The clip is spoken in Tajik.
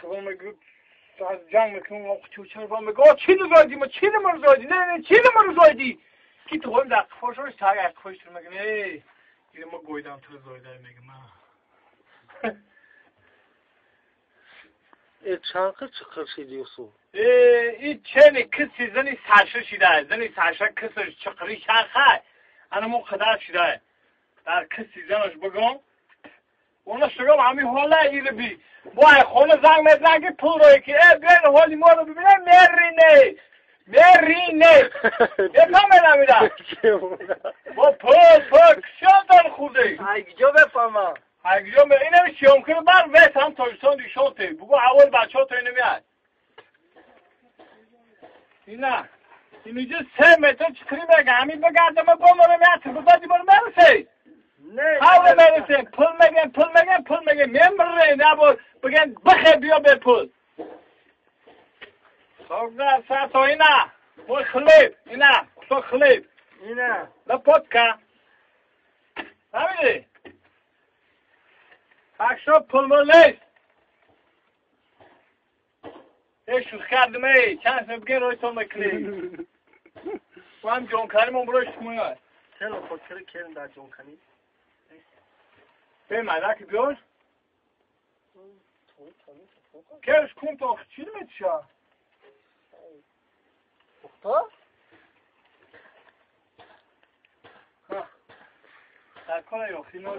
мегӯ ҷанг мекунам, чучар мегӯ, о, чӣ нузоидӣ, ма чӣ намарзоидӣ, не, не, чӣ намарзоидӣ? Ки ту хоҳим дар қифошош таг қифош тур мегӯ, не, ира ма гойдам тур зоида мегӯ, ма. Э, чанқи чиқир шиди Юсуф? Э, и чени киси зани саша шида, зани саша кисиш чиқири шархай. Ана мо қадар шида. Дар киси занаш бигом. Она шугам ҳами ҳола ири би. Бо ай хона занг мезанад ки пул рое ки э биёин ҳоли моро бибинем мерине. Мерине. Бефаҳмед амира? Бо пул, пул, кисёнтон хурде. Ай киҷо бефаҳмам? Ай киҷо бе инами сиёмкиро бар вес ҳам Тоҷикистон дишон те. Бугу аввал бачаҳо то инамиай. Ина. Инуҷа 3 метр чиқири мега, ҳамин бигардама боморам як тирбади бор мерасей. Ҳавре мерасем, пул мегем, пул мегем, пул мегем, мемирем, набор бигем бихе биё бе пул. Согда сато ина, мой хлеб, ина, кусок хлеб. Ина. Лопатка. Фаҳмидӣ? Так что пул мул нест. Э, шӯхӣ кардем, эй, чанд сом бигем рӯйтон мекунем. Ҳам ҷонканимон бирои шумоя. Чаро хотири керн дар ҷонканӣ? Бе майдаки биёр. Керш кун то чӣ метиша? Пухта? Дар кора ё хино.